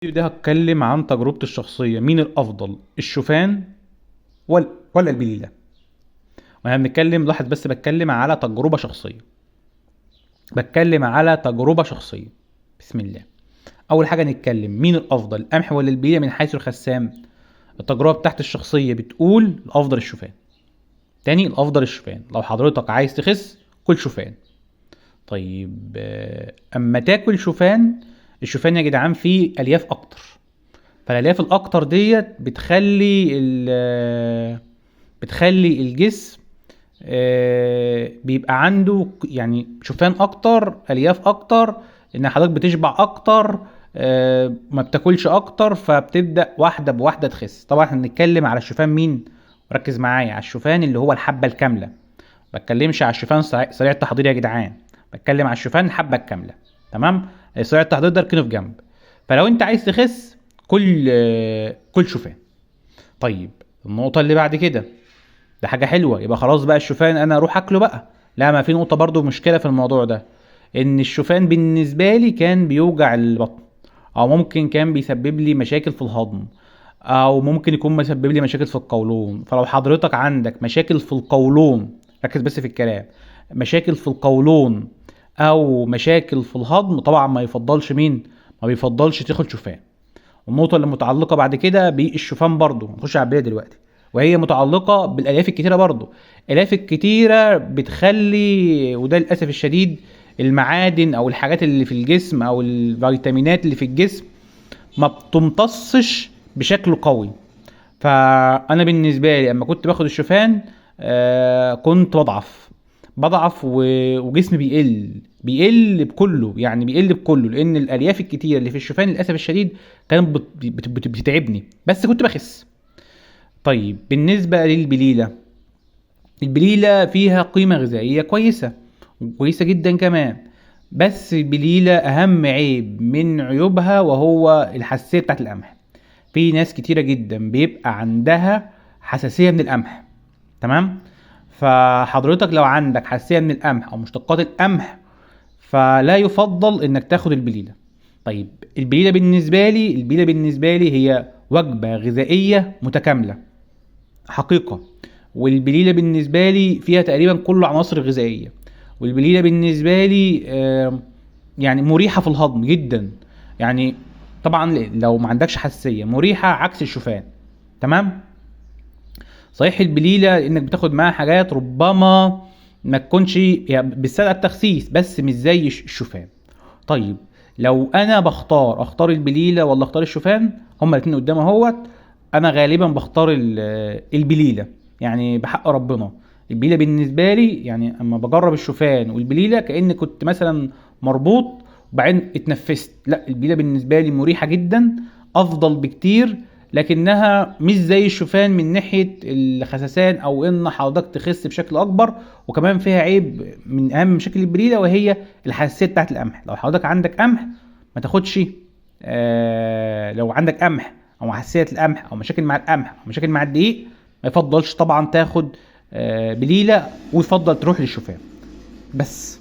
ده هتكلم عن تجربتي الشخصية، مين الأفضل، الشوفان ولا البليلة؟ واحنا بنتكلم، لاحظ بس بتكلم على تجربة شخصية، بتكلم على تجربة شخصية. بسم الله. أول حاجة نتكلم مين الأفضل، القمح ولا البليلة من حيث الخسام؟ التجربة بتاعت الشخصية بتقول الأفضل الشوفان. تاني، الأفضل الشوفان. لو حضرتك عايز تخس كل شوفان. طيب أما تاكل شوفان، الشوفان يا جدعان فيه ألياف أكتر، فالألياف الأكتر ديت بتخلي الجسم بيبقى عنده يعني شوفان أكتر، ألياف أكتر، إن حضرتك بتشبع أكتر، ما بتاكلش أكتر، فبتبدأ واحدة بواحدة تخس. طبعا احنا بنتكلم على الشوفان مين؟ ركز معايا، على الشوفان اللي هو الحبة الكاملة، ما بتكلمش على الشوفان سريع التحضير يا جدعان، بتكلم على الشوفان الحبة الكاملة، تمام؟ سريع التحضير ده اركنه في جنب. فلو انت عايز تخس كل شوفان. طيب النقطة اللي بعد كده، ده حاجة حلوة، يبقى خلاص بقى الشوفان انا اروح اكله بقى. لا، ما في نقطة برضو مشكلة في الموضوع ده، ان الشوفان بالنسبة لي كان بيوجع البطن، او ممكن كان بيسبب لي مشاكل في الهضم، او ممكن يكون مسبب لي مشاكل في القولون. فلو حضرتك عندك مشاكل في القولون، ركز بس في الكلام، مشاكل في القولون او مشاكل في الهضم، طبعا ما يفضلش مين؟ ما بيفضلش تاخد شوفان. والنقطة اللي متعلقة بعد كده بالشوفان برضو، نخش على البداية دلوقتي، وهي متعلقة بالألياف الكتيرة برضو. الألياف الكتيرة بتخلي، وده للأسف الشديد، المعادن أو الحاجات اللي في الجسم أو الفيتامينات اللي في الجسم ما بتمتصش بشكل قوي. فأنا بالنسبة لي أما كنت باخد الشوفان، كنت بضعف وجسمي بيقل بكله، يعني بيقل بكله، لأن الألياف الكتيرة اللي في الشوفان للأسف الشديد كانت بتتعبني، بس كنت بخس. طيب بالنسبة للبليلة، البليلة فيها قيمة غذائية كويسة، كويسة جدا كمان، بس البليلة أهم عيب من عيوبها وهو الحساسية بتاعت القمح. في ناس كتيرة جدا بيبقى عندها حساسية من القمح، تمام؟ فحضرتك لو عندك حساسية من القمح أو مشتقات القمح فلا يفضل إنك تاخد البليلة. طيب البليلة بالنسبة لي هي وجبة غذائية متكاملة حقيقة، والبليلة بالنسبة لي فيها تقريبا كل العناصر الغذائية، والبليلة بالنسبة لي مريحة في الهضم جدا، طبعا لو ما عندكش حساسية مريحة عكس الشوفان، تمام؟ صحيح البليلة انك بتاخد معاها حاجات ربما ما تكونش بالسلة التخسيس، بس مش زي الشوفان. طيب لو انا اختار البليلة ولا اختار الشوفان، هما الاتنين قدام اهوت، انا غالبا بختار البليلة، بحق ربنا البليلة بالنسبة لي، اما بجرب الشوفان والبليلة كأن كنت مثلا مربوط وبعدين اتنفست، لا البليلة بالنسبة لي مريحة جدا، افضل بكتير، لكنها مش زي الشوفان من ناحية الخسسان او ان حضرتك تخس بشكل اكبر. وكمان فيها عيب من اهم مشاكل البليلة وهي الحساسية بتاعت القمح. لو حضرتك عندك قمح ما تاخدش، لو عندك قمح او حساسية القمح او مشاكل مع القمح او مشاكل مع الدقيق، ما يفضلش طبعا تاخد بليلة، ويفضل تروح للشوفان بس.